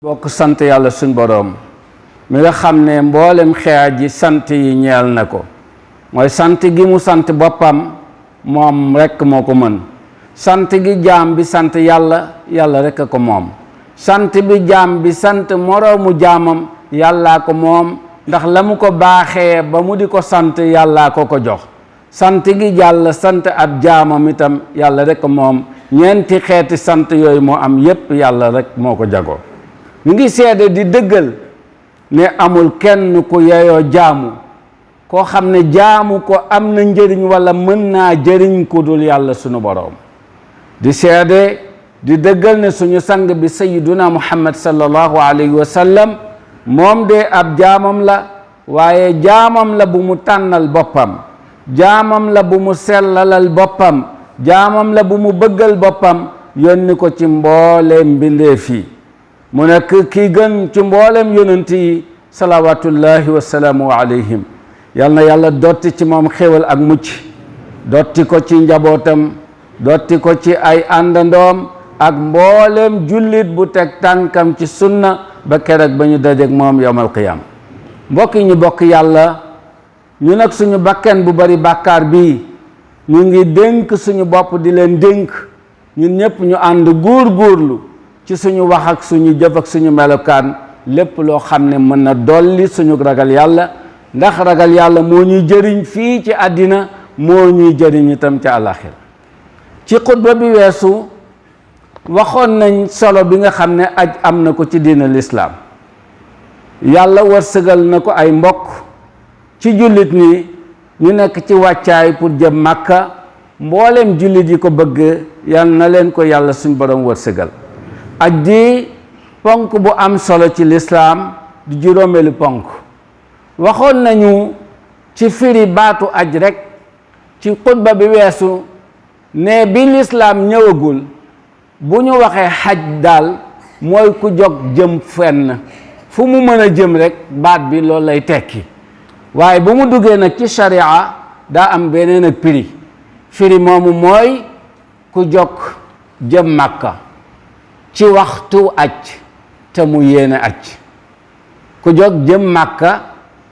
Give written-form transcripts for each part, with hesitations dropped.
bokk sant yàlla suñ boroom mi nga xam ne mboolem xeeji sant yi ñeel na ko mooy sant gi mu sant boppam moom rekk moo ko mën sant gi jaam bi sant yàlla yàlla rekk a ko moom sant bi jaam bi sant moroomu jaamam yàllaa ko moom ndax la mu ko baaxee ba mu di ko sant yàllaa ko jox sant gi jàll sant ab jaamam itam yàlla rekk moom ñeenti xeeti sant yooyu moo am yépp yàlla rekk moo ko jagoo ñu ngi seede di dëggal ne amul kenn ku yeyoo jaamu koo xam ne jaamu ko am na njëriñ walla mën naa jëriñ ku dul yàlla sunu boroom di seede di dëggal ne suñu sang bi sayyiduna muhammad sallallahu alayhi wa sallam moom de ab jaamam la waaye jaamam la bu mu tànnal boppam jaamam la bu mu sellalal boppam jaamam la bu mu bëggal boppam yónni ko ci mbooleem mbindeef yi mu nekk kii gën ci mboolem yonent yi salawatullahi wasalaamu alayhim yal na yàlla dotti ci moom xéwal ak mucc dotti ko ci njabootam dotti ko ci ay àndandoom ak mboolem jullit bu teg tànkam ci sunna ba keroog ba ñu dajeek moom yawmal qiyaama mbokk yi ñu bokk yàlla ñu nag suñu bakken bu bari bàkkaar bi ñu ngi dénk suñu bopp di leen dénk ñun ñëpp ñu ànd góor-góorlu ci suñu wax ak suñu jëf ak suñu melokaan lépp loo xam ne mën na dolli suñu ragal yàlla ndax ragal yàlla moo ñuy jëriñ fii ci àddina moo ñuy jëriñ itam ci àllaaxira ci xutba bi weesu waxoon nañ solo bi nga xam ne aj am na ko ci diina lislaam yàlla wërsëgal na ko ay mbokk ci jullit ni ñu nekk ci wàccaay pour jëm màkka mboolem jullit yi ko bëgg yal na leen ko yàlla suñ borom wërsëgal aj di ponk bu am solo ci lislaam di juróomeelu ponk waxoon nañu ci firi baatu aj rekk ci xutba bi weesu ne bi lislaam ñëwagul bu ñu waxee xaj daal mooy ku jóg jëm fenn fu mu mën a jëm rekk baat bi loolu lay tekki waaye bu mu duggee nag ci sharia daa am beneen ak firi moomu mooy ku jóg jëm màkka ci waxtu aj te mu yéene aj ku jóg jëm màkka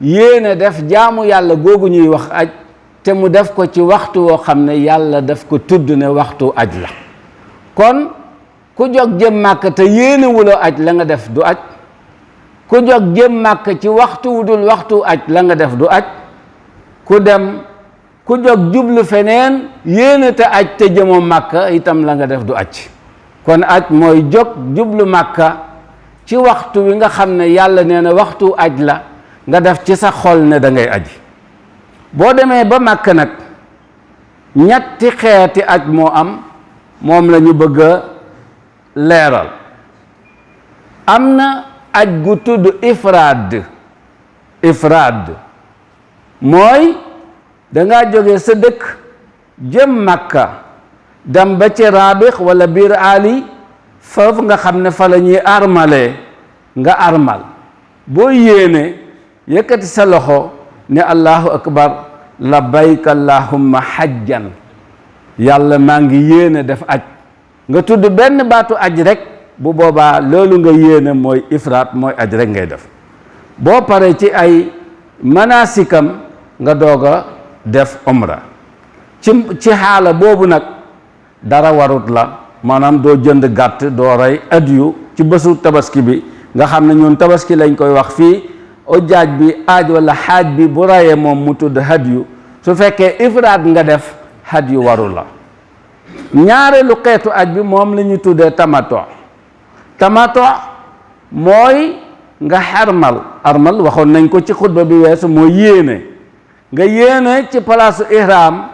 yéene def jaamu yàlla googu ñuy wax aj te mu def ko ci waxtu woo xam ne yàlla daf ko tudd ne waxtu aj la kon ku jóg jëm màkka te yéene wuloo aj la nga def du aj ku jóg jëm màkka ci waxtu wu dul waxtu aj la nga def du aj ku jóg jublu feneen yéene te aj te jëmoo màkka itam la nga def du aj kon aj mooy jóg jublu màkka ci waxtu wi nga xam ne yàlla nee na waxtu aj la nga def ci sa xol ne da ngay aji boo demee ba màkka nag ñetti xeeti aj moo am moom la ñu bëgg a leeral am na aj gu tudd ifraad mooy dangaa jóge sa dëkk jëm màkka dem ba ci raabix wala biir ali foofu nga xam ne fa la ñuy armalee nga armal boo yéene yëkkati sa loxo ne allahu akbar labbayka allahumma hajjan yàlla maa ngi yéene def aj nga tudd benn baatu aj rek bu boobaa loolu nga yéene mooy ifraat mooy aj rek ngay def boo paree ci ay manasikam nga doog a def umra ci xaala boobu nag dara warut la maanaam doo jënd gàtt doo rey adiyu ci bésu tabaski bi nga xam ne ñun tabaski lañ koy wax fii ujaaj bi aaj wala xaaj bi bu rayee moom mu tudd hadiyu su fekkee ifraat nga def hadiyu waru la ñaareelu xeetu aj bi moom la ñu tuddee tamato mooy nga armal waxoon nañ ko ci xutba bi weesu mooy yéene nga yéene ci palaasu ihram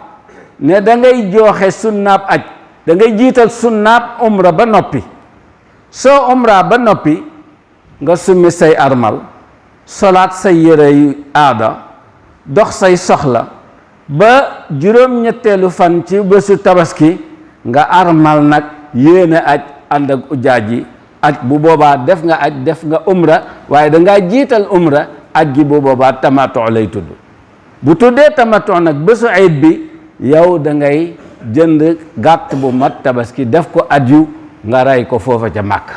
ne da ngay joxe sunnaab aj da ngay jiital sunnaab umra ba noppi soo umra ba noppi nga summi say armal solaat say yére yu aada dox say soxla ba juróom-ñetteelu fan ci bésu tabaski nga armal nag yéene aj ànd ak ujaaj yi aj bu boobaa def nga aj def nga umra waaye dangaa jiital umra aj gi bu boobaa tamato lay tudd bu tuddee tamato nag bésu ayit bi yow da ngay jënd gàtt bu mat tabaski def ko adiyu nga rey ko foofa ca màkk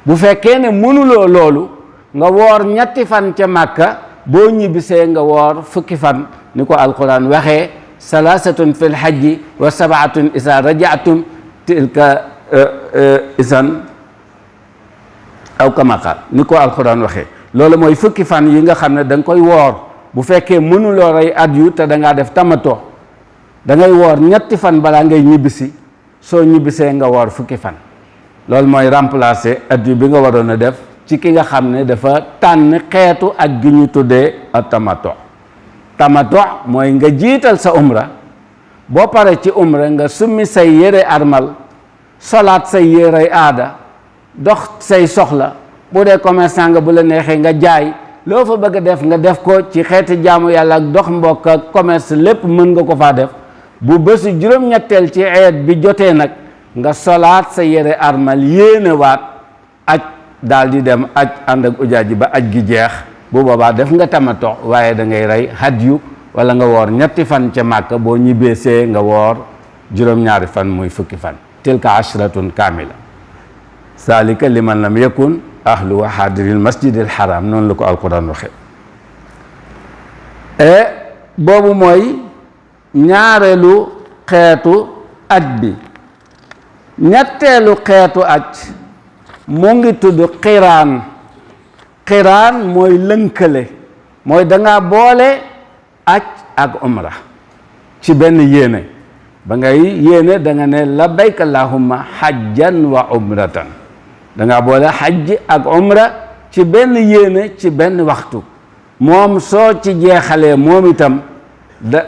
bu fekkee ne mënuloo loolu nga woor ñetti fan ca Màkka boo ñibbisee nga woor fukki fan ni ko alquran waxee salaasatun fil hajji wa sabaatun isa rajaatum tilka isan aw kama qaal ni ko alquran waxee loolu mooy fukki fan yi nga xam ne da nga koy woor bu fekkee mënuloo rey at yu te da ngaa def tamato da ngay woor ñetti fan balaa ngay ñibbisi soo ñibbisee nga woor fukki fan loolu mooy remplacer at yu bi nga waroon a def ci ki nga xam ne dafa tànn xeetu ak gi ñu tuddee a tamato mooy nga jiital sa umra boo pare ci umra nga summi say yére armal solaat say yére aada dox say soxla bu dee commerçant nga bu la neexee nga jaay loo fa bëgg a def nga def ko ci xeeti jaamu yàlla ak dox mbokk ak commerce lépp mën nga ko faa def bu bésu juróom-ñetteel ci eet bi jotee nag nga solaat sa yére armal yéene waat aj daal di dem aj ànd ak ujaaji ba aj gi jeex bu boobaa def nga tamato waaye da ngay rey hadyu wala nga woor ñetti fan ca Màkka boo ñibbeesee nga woor juróom-ñaari fan muy fukki fan tilka ashratun kaamila zalika liman lam yakun ahlu wa xaadiril masjidil haram noonu la ko alquran waxe boobu mooy ñaareelu xeetu aj bi ñetteelu xeetu aj mu ngi tudd xiraan mooy lënkale mooy danga boole aj ak umra ci benn yéene ba ngay yéene da nga ne labbayk allahumma hajjan wa umratan danga boole hajj ak umra ci benn yéene ci benn waxtu moom soo ci jeexalee moom itam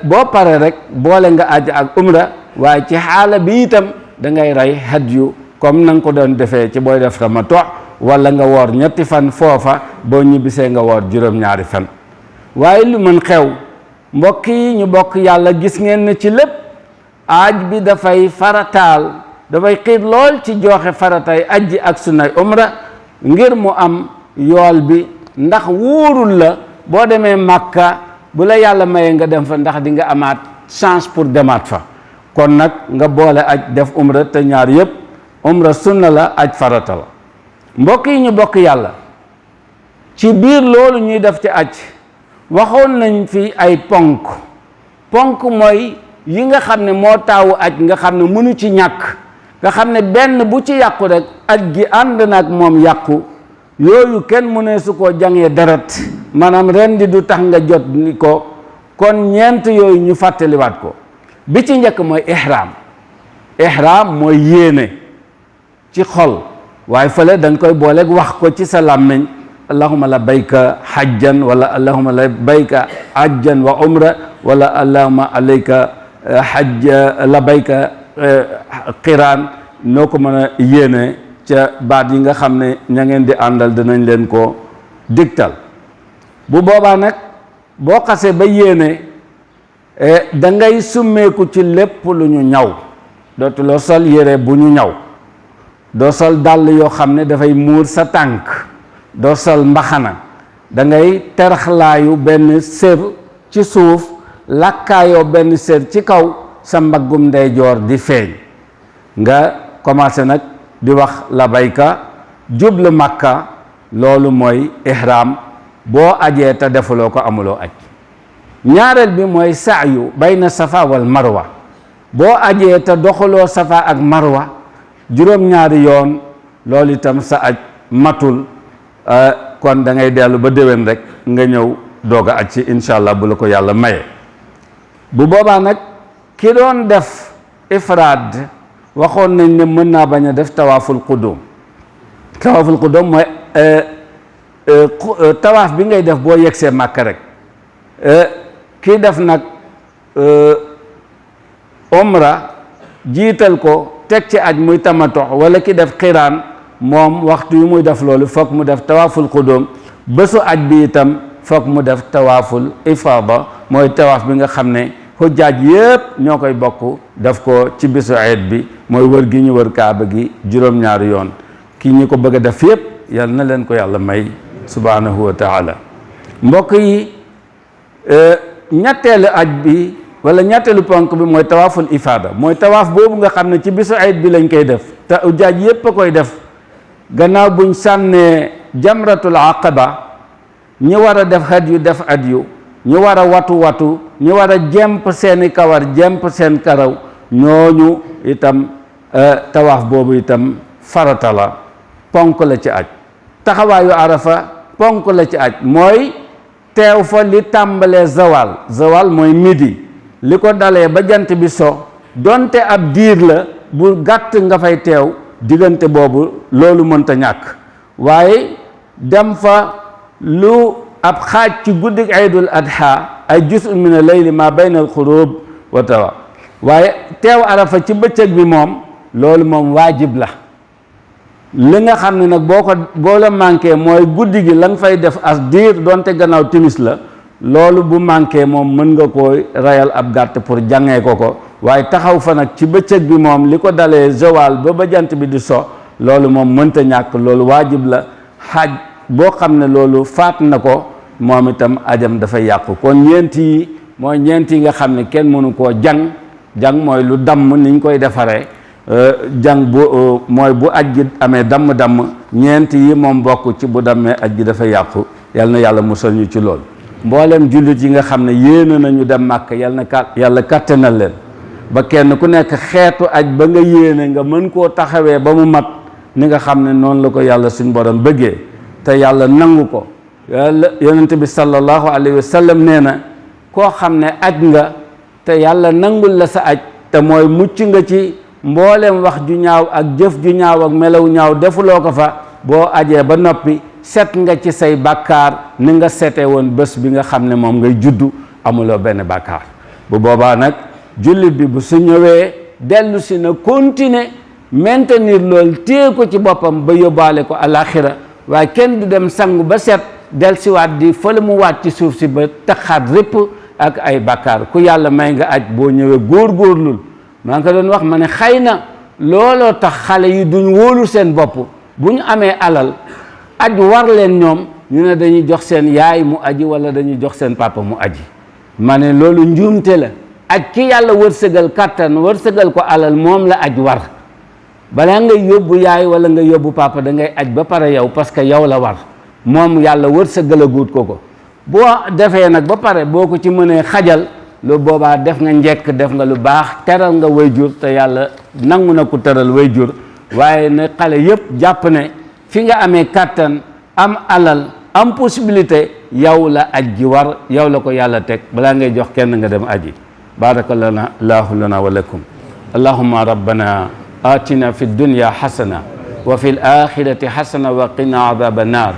boo pare rek boole nga aj ak umra waaye ci xaala bi itam da ngay rey hadyu comme na nga ko doon defee ci booy def tamato wala nga woor ñetti fan foofa boo ñibbisee nga woor juróom-ñaari fan waaye lu mën xew mbokk yi ñu bokk yàlla gis ngeen ne ci lépp aj bi dafay farataal dafay xiir lool ci joxe faratay ajji ak sunnay umra ngir mu am yool bi ndax wóorul la boo demee Màkka bu la yàlla mayee nga dem fa ndax di nga amaat chance pour demaat fa kon nag nga boole aj def umra te ñaar yépp umra sunna la aj farata la mbokk yi ñu bokk yàlla ci biir loolu ñuy def ci aj waxoon nañ fi ay ponk mooy yi nga xam ne moo taawu aj nga xam ne mënu ci ñàkk nga xam ne benn bu ci yàqu rek aj gi ànd nag moom yàqu yooyu kenn mu ne su ko jàngee deret maanaam ren di du tax nga jot ni ko kon ñeent yooyu ñu fàttaliwaat ko bi ci njëkk mooy ihram mooy yéene ci xol waaye fële dañ koy booleeg wax ko ci sa làmmiñ allahumma labbayka hajjan wala allahumma labbayka hajjan wa umra wala allahumma alayka labbayka qiraan noo ko mën a yéene ca baat yi nga xam ne ña ngeen di àndal dinañ leen ko digtal bu boobaa nag boo xasee ba yéene da ngay summeeku ci lépp lu ñu ñaw dootuloo sol yére bu ñu ñaw doo sol dàll yoo xam ne dafay muur sa tànk doo sol mbaxana da ngay teraxlaayu benn sér ci suuf lakkaayoo benn sér ci kaw sa mbaggum ndeyjoor di feeñ nga commencé nag di wax labayka jublu Makka loolu mooy ihram boo ajee te defuloo ko amuloo aj ñaareel bi mooy sa'yu bayna safa wal marwa boo ajee te doxaloo safa ak marwa juróom-ñaari yoon loolu itam sa aj matul kon da ngay dellu ba déwén rek nga ñëw doog a aj ci incha allah bu la ko yàlla maye bu boobaa nag ki doon def ifraad waxoon nañ ne mën naa bañ a def tawaaful qudum mooy tawaaf bi ngay def boo yegsee Màkka rek kii def nag umra jiital ko teg ci aj muy tamatox wala ki def xiraan moom waxtu yu muy def loolu foog mu def tawaaful qudum bésu aj bi itam foog mu def tawaaful ifaada mooy tawaaf bi nga xam ne xujjaaj yépp ñoo koy bokk def ko ci bisu eid bi mooy wër gi ñu wër kaaba gi juróom-ñaari yoon kii ñi ko bëgg a def yépp yal na leen ko yàlla may subhanahu wa taala mbokk yi ñetteelu aj bi wala ñetteelu ponk bi mooy tawaaful ifaada mooy tawaaf boobu nga xam ne ci bisu eid bi lañ koy def te xujjaaj yépp a koy def gannaaw buñ sànnee jamratul aqaba ñi war a def hadyu ñi war a watu ñi war a jemp seeni kawar jemp seen karaw ñooñu itam tawaaf boobu itam farata la ponk la ci aj taxawaayu arafa ponk la ci aj mooy teew fa li tàmbalee zawal mooy midi li ko dalee ba jant bi so donte ab diir la bu gàtt nga fay teew diggante boobu loolu mënta ñàkk waaye dem fa lu ab xaaj ci guddik Eidul Adha ay juz'un min al-layli ma bayna al-ghurub wa tawa waaye teew arafa ci bëccëg bi moom loolu moom waajib la li nga xam ne nag boo la manqué mooy guddi gi la nga fay def as diir donte gannaaw timis la loolu bu manqué moom mën nga koy rayal ab gàtt pour jàngee ko waaye taxaw fa nag ci bëccëg bi moom li ko dalee zawal ba jant bi di so loolu moom mënta ñàkk loolu waajib la xaaj boo xam ne loolu faat na ko moom itam ajam dafay yàqu kon ñeent yi mooy ñeent yi nga xam ne kenn mënu koo jàng mooy lu damm niñ koy defaree jàng bu mooy bu aj gi amee damm ñeent yi moom bokk ci bu dammee aj gi dafay yàqu yal na yàlla musal ñu ci lool mboolem jullit yi nga xam ne yéene nañu dem màkk yàlla kattanal leen ba kenn ku nekk xeetu aj ba nga yéene nga mën koo taxawee ba mu mat ni nga xam ne noonu la ko yàlla suñ borom bëggee te yàlla nangu ko yàlla yonent bi sallallahu alayhi wa sallam nee na koo xam ne aj nga te yàlla nangul la sa aj te mooy mucc nga ci mboolem wax ju ñaaw ak jëf ju ñaaw ak melaw ñaaw defuloo ko fa boo ajee ba noppi set nga ci say bàkkaar ni nga sete woon bés bi nga xam ne moom ngay juddu amuloo benn bàkkaar bu boobaa nag jullit bi bu su ñëwee dellu si na continuer maintenir loolu téye ko ci boppam ba yóbbaale ko alaxira waaye kenn du dem sangu ba set del siwaat di fële mu waat ci suuf si ba taxaat répp ak ay bàkkaar ku yàlla may nga aj boo ñëwee góorgóorlul maa ngi ko doon wax ma ne xëy na looloo tax xale yi duñ wóolu seen bopp bu ñu amee alal aj war leen ñoom ñu ne dañuy jox seen yaay mu aji wala dañuy jox seen papa mu aji ma ne loolu njuumte la aj ki yàlla wërsëgal kattan wërsëgal ko alal moom la aj war balaa ngay yóbbu yaay wala nga yóbbu papa da ngay aj ba pare yow parce que yow la war moom yàlla wërsëgalaguut ko boo defee nag ba pare boo ko ci mënee xajal lu boobaa def nga njekk def nga lu baax teral nga wayjur te yàlla nangu na ko teral wayjur waaye ne xale yépp jàpp ne fi nga amee kàttan am alal am possibilité yow la aj ji war yow la ko yàlla teg balaa ngay jox kenn nga dem aji barakallahu lana wa lakum allahumma rabbana atina fi dunya hasana wa fi al akhirati hasana wa qina adhaban nar